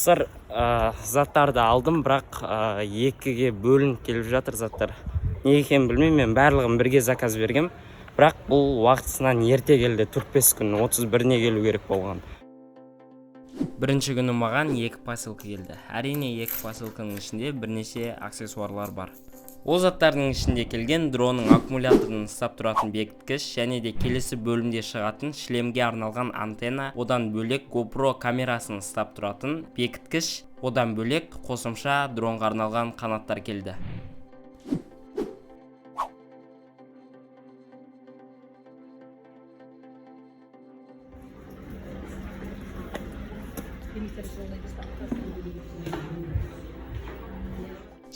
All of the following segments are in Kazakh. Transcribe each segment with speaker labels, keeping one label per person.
Speaker 1: Достар, заттарды алдым, бірақ екіге бөлініп келіп жатыр заттар. Неге екенін білмеймін, мен барлығын бірге заказ бергем, бірақ бұл уақытысынан ерте келді, 4-5 күн, 31-не келу керек болған. Бірінші күні маған 2 посылка келді. Әрине, 2 посылканың ішінде бірнеше аксессуарлар бар. Ол заттардың ішінде келген дронның аккумуляторын ұстап тұратын бекіткіш және де келесі бөлімде шығатын шлемге арналған антенна, одан бөлек GoPro камерасын ұстап тұратын бекіткіш, одан бөлек қосымша дронға арналған қанаттар келді.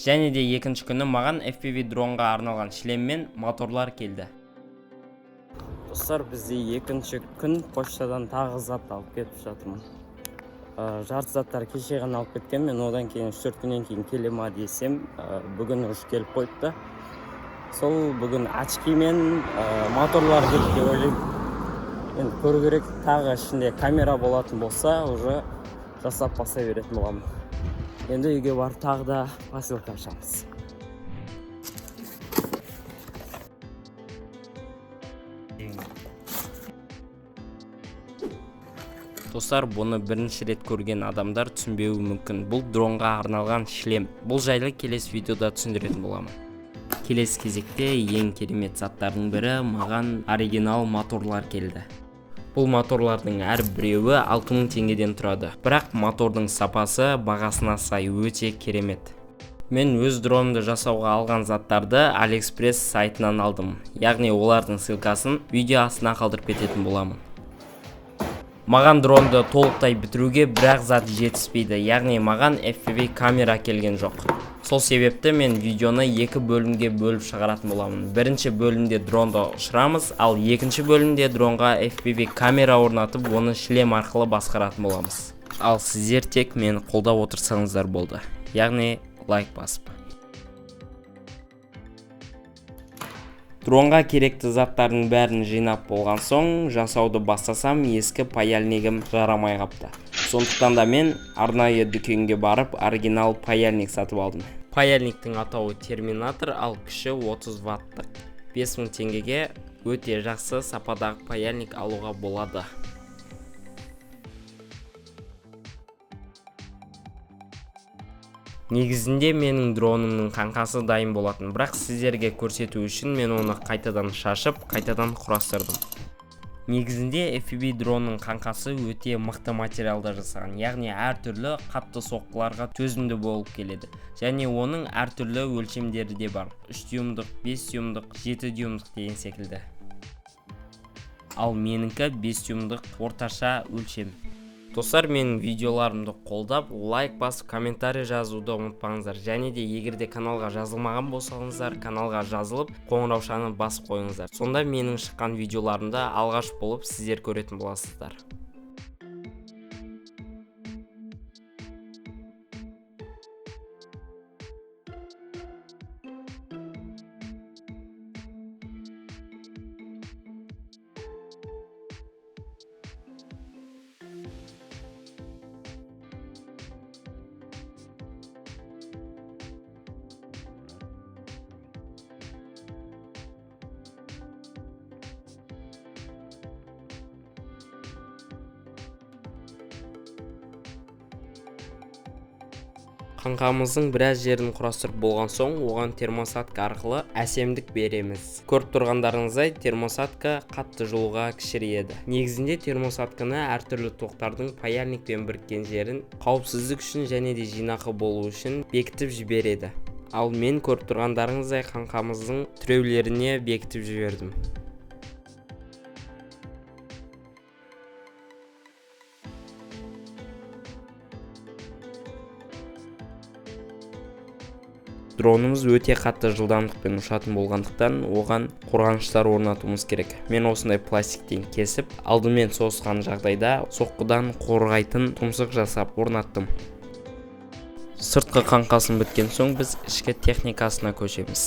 Speaker 1: Және де екінші күні маған FPV дронға арналған шлем мен моторлар келді. Достар, бізде екінші күн почтадан тағы зат алып кетіп жатырмын. Жарты заттар кеше ғана алып кеткен, мен одан кейін 3-4 күннен кейін келе ма десем, бүгін уже келіп қойыпты. Сол бүгін очки мен моторлар келді деп ойлаймын. Енді көру керек, тағы ішінде камера болатын болса, уже жасап бастай беретін боламын. Енді үйге барып тағы да посылка ашамыз. Достар, бұны бірінші рет көрген адамдар түсінбеуі мүмкін. Бұл дронға арналған шлем. Бұл жайлы келесі видеода түсіндіретін боламын. Келесі кезекте ең керемет заттардың бірі маған оригинал моторлар келді. Бұл моторлардың әр біреуі 6000 теңгеден тұрады. Бірақ мотордың сапасы бағасына сай өте керемет. Мен өз дронымды жасауға алған заттарды AliExpress сайтынан алдым. Яғни олардың ссылкасын видео астына қалдырып кететін боламын. Маған дронды толықтай бітіруге бір-ақ зат жетіспейді, яғни маған FPV камера келген жоқ. Сол себепті мен видеоны екі бөлімге бөліп шығаратын боламын. Бірінші бөлімде дронды ұшырамыз, ал екінші бөлімде дронға FPV камера орнатып, оны шлем арқылы басқаратын боламыз. Ал сіздер тек мені қолдап отырсаңыздар болды, яғни лайк басып. Дронға керекті заттардың бәрін жинап болған соң, жасауды бастасам, ескі паяльнигім жарамай қапты. Сондықтан да мен арнайы дүкенге барып, оригинал паяльник сатып алдым. Паяльниктің атауы Терминатор, ал күші 30 ваттық. 5000 теңгеге өте жақсы сападағы паяльник алуға болады. Негізінде менің дронымның қаңқасы дайын болатын, бірақ сіздерге көрсету үшін мен оны қайтадан шашып, қайтадан құрастырдым. Негізінде FPV дронның қаңқасы өте мықты материалда жасаған, яғни әртүрлі қатты соққыларға төзімді болып келеді. Және оның әртүрлі өлшемдері де бар. 3 дюймдық, 5 дюймдық, 7 дюймдық деген секілді. Ал менікі 5 дюймдық орташа өлшем. Достар, менің видеоларымды қолдап, лайк басып, комментарий жазуды ұмытпаңыздар. Және де егер де каналға жазылмаған болсаңыздар, каналға жазылып, қоңыраушаны басып қойыңыздар. Сонда менің шыққан видеоларымды алғаш болып сіздер көретін боласыздар. Қаңқамыздың біраз жерін құрастырып болған соң, оған термосатка арқылы әсемдік береміз. Көріп тұрғандарыңыздай, термосатка қатты жылуға кішірейеді. Негізінде термосатканы әртүрлі тоқтардың паяльникпен біріккен жерін қауіпсіздік үшін және де жинақы болу үшін бекітіп жібереді. Ал мен көріп тұрғандарыңыздай қаңқамыздың тіреулеріне бекітіп жібердім. Дронымыз өте қатты жылдамдықпен ұшатын болғандықтан, оған қорғаныштар орнатуымыз керек. Мен осындай пластиктен кесіп, алдымен соғысқан жағдайда соққыдан қорғайтын тұмсық жасап орнаттым. Сыртқы қаңқасын біткен соң біз ішкі техникасына көшеміз.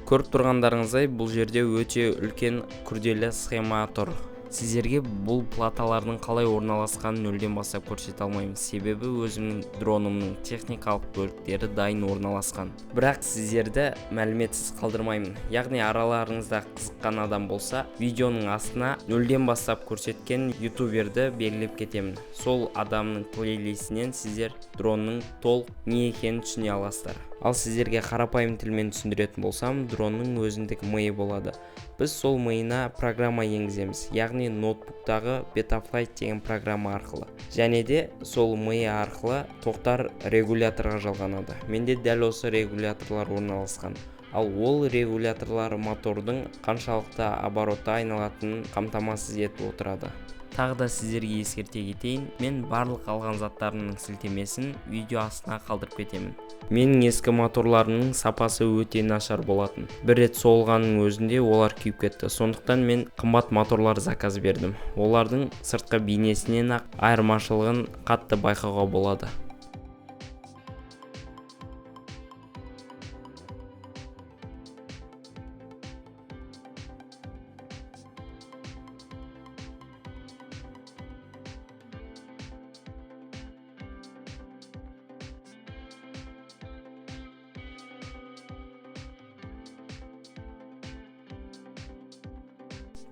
Speaker 1: Көріп тұрғандарыңыздай, бұл жерде өте үлкен күрделі схема тұр. Сіздерге бұл платалардың қалай орналасқанын нөлден бастап көрсете алмаймын, себебі өзімнің дронымның техникалық бөліктері дайын орналасқан. Бірақ сіздерді мәліметсіз қалдырмаймын. Яғни араларыңызда қызыққан адам болса, видеоның астына нөлден бастап көрсеткен ютуберді белгілеп кетемін. Сол адамның плейлистінен сіздер дронның толық не екенін түсіне аласыздар. Ал сіздерге қарапайым тілмен түсіндіретін болсам, дронның өзіндік миы болады. Біз сол миына программа енгіземіз, яғни ноутбуктағы Betaflight деген программа арқылы. Және де сол миы арқылы тоқтар регуляторға жалғанады. Менде дәл осы регуляторлар орналасқан. Ал ол регуляторлар мотордың қаншалықты оборотта айналатынын қамтамасыз етіп отырады. Тағы да сіздерге ескерте кетейін, мен барлық алған заттарымның сілтемесін видео астына қалдырып кетемін. Менің ескі моторларымның сапасы өте нашар болатын. Бір рет соғылғанның өзінде олар күйіп кетті. Сондықтан мен қымбат моторлар заказ бердім. Олардың сыртқы бейнесінен ақ айырмашылығын қатты байқауға болады.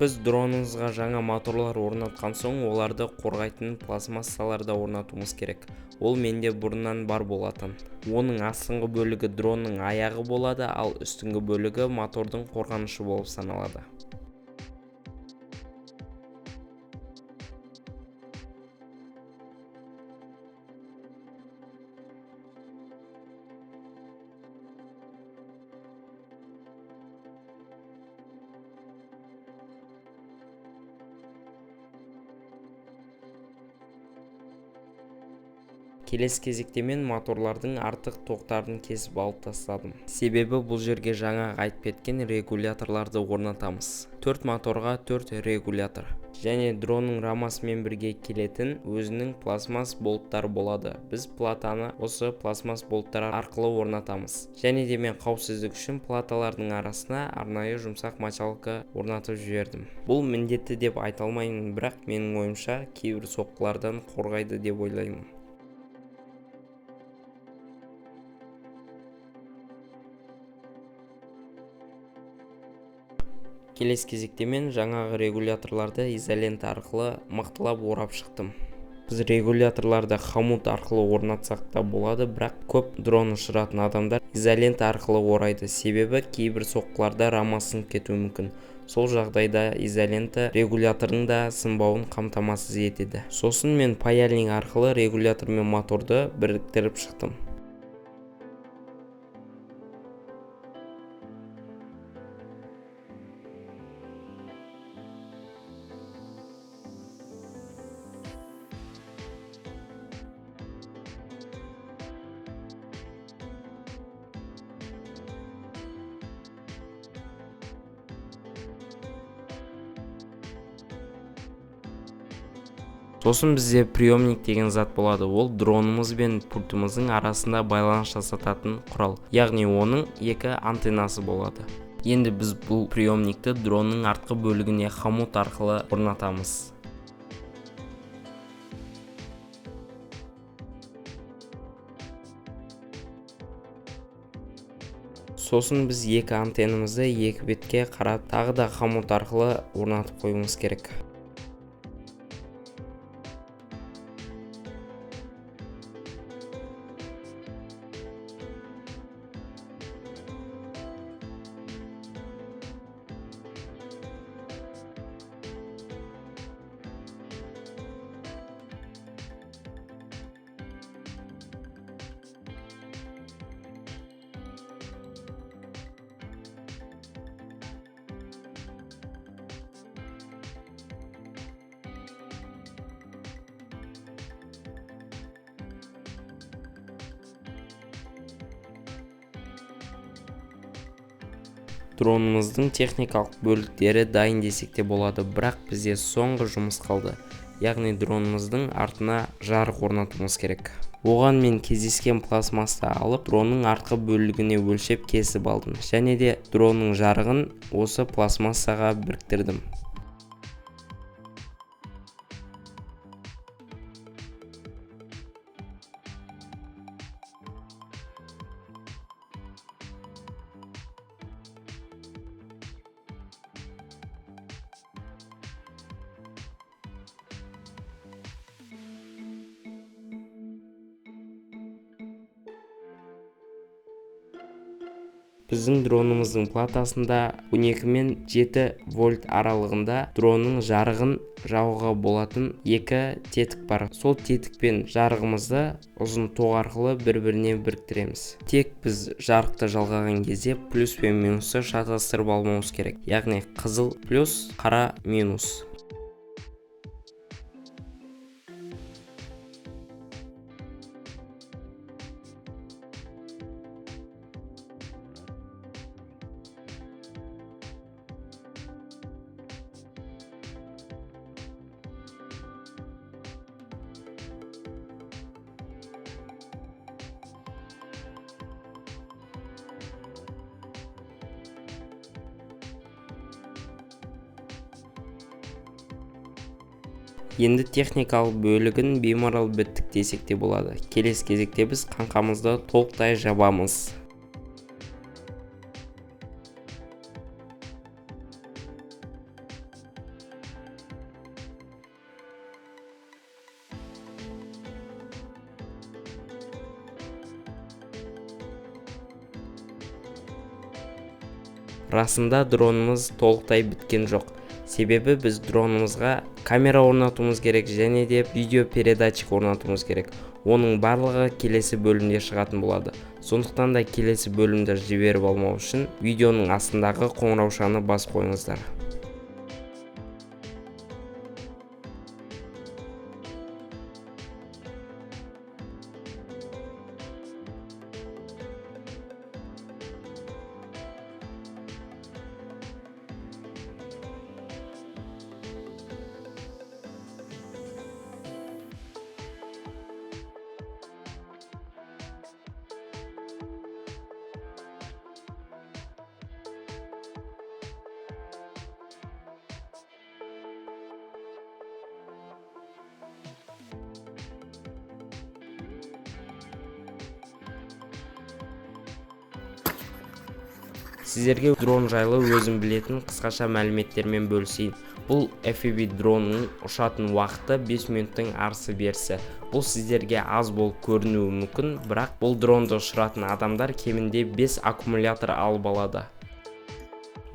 Speaker 1: Біз дронымызға жаңа моторлар орнатқан соң, оларды қорғайтын пластмассалар да орнатуымыз керек. Ол менде бұрыннан бар болатын. Оның астыңғы бөлігі дронның аяғы болады, ал үстіңгі бөлігі мотордың қорғанышы болып саналады. Келесі кезекте мен моторлардың артық тоқтарын кесіп алып тастадым. Себебі бұл жерге жаңа айтып кеткен регуляторларды орнатамыз. 4 моторға 4 регулятор. Және дронның рамасымен бірге келетін өзінің пластмасс болттары болады. Біз платаны осы пластмасс болттар арқылы орнатамыз. Және де мен қауіпсіздік үшін платалардың арасына арнайы жұмсақ мочалка орнатып жібердім. Бұл міндетті деп айта алмаймын, бірақ менің ойымша кейбір соққылардан қорғайды деп ойлаймын. Келесі кезекте мен жаңағы регуляторларды изолента арқылы мықтылап орап шықтым. Біз регуляторларды хомут арқылы орнатсақ та болады, бірақ көп дрон ұшыратын адамдар изолента арқылы орайды, себебі кейбір соққыларда рама сынып кетуі мүмкін. Сол жағдайда изолента регулятордың да сынбауын қамтамасыз етеді. Сосын мен паяльник арқылы регулятор мен моторды біріктіріп шықтым. Сосын бізде приемник деген зат болады. Ол дронымыз бен пультіміздің арасында байланыс жасататын құрал. Яғни оның екі антеннасы болады. Енді біз бұл приемникті дронның артқы бөлігіне хомут арқылы орнатамыз. Сосын біз екі антеннамызды екі бетке қарап тағы да хомут арқылы орнатып қоюымыз керек. Дронымыздың техникалық бөліктері дайын десек те болады, бірақ бізде соңғы жұмыс қалды. Яғни дронымыздың артына жарық орнатуымыз керек. Оған мен кездескен пластмассты алып, дронның артқы бөлігіне өлшеп кесіп алдым. Және де дронның жарығын осы пластмассаға біріктірдім. Біздің дронымыздың платасында 12 мен 7 вольт аралығында дронның жарығын жағуға болатын екі тетік бар. Сол тетікпен жарығымызды ұзын тоқ арқылы бір-біріне біріктіреміз. Тек біз жарықты жалғаған кезде плюс пен минусты шатастырып алмауымыз керек. Яғни қызыл плюс, қара минус. Енді техникалық бөлігін беймарал біттік десек те болады. Келесі кезекте біз қаңқамызды толықтай жабамыз. Расында дронымыз толықтай біткен жоқ. Себебі біз дронымызға камера орнатуымыз керек және де видео передатчик орнатуымыз керек. Оның барлығы келесі бөлімде шығатын болады. Сондықтан да келесі бөлімді жіберіп алмау үшін видеоның астындағы қоңыраушаны басып қойыңыздар. Сіздерге дрон жайлы өзім білетін қысқаша мәліметтермен бөлісейін. Бұл FPV дронның ұшатын уақыты 5 минуттың арсы берсі. Бұл сіздерге аз болып көрінуі мүмкін, бірақ бұл дронды ұшыратын адамдар кемінде 5 аккумулятор алып алады.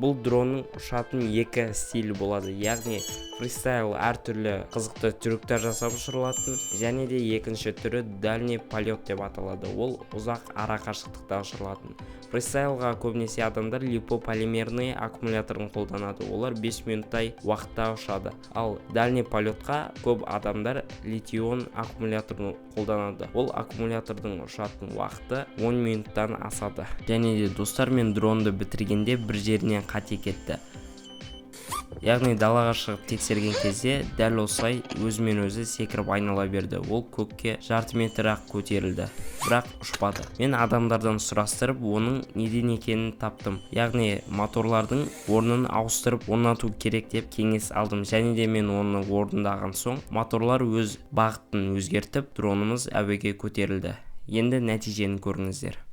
Speaker 1: Бұл дронның ұшатын екі стилі болады, яғни фристайл әртүрлі қызықты трюктер жасап ұшырылатын, және де екінші түрі дальний полет деп аталады, ол ұзақ ара қашықтықта ұшырылатын. Фристайлға көбінесе адамдар липополимерный аккумуляторын қолданады, олар 5 минуттай уақытта ұшады. Ал дальний полетқа көп адамдар литий-ион аккумуляторын қолданады, ол аккумулятордың ұшатын уақыты 10 минуттан асады. Және де достар, мен дронды бітіргенде бір жерінен қате кетті. Яғни далаға шығып тексерген кезде дәл осылай өзімен өзі секіріп айнала берді. Ол көкке жарты метр ақ көтерілді, бірақ ұшпады. Мен адамдардан сұрастырып, оның неден екенін таптым. Яғни моторлардың орнын ауыстырып орнату керек деп кеңес алдым. Және де мен оны орындаған соң моторлар өз бағытын өзгертіп, дронымыз әуеге көтерілді. Енді нәтижені көріңіздер.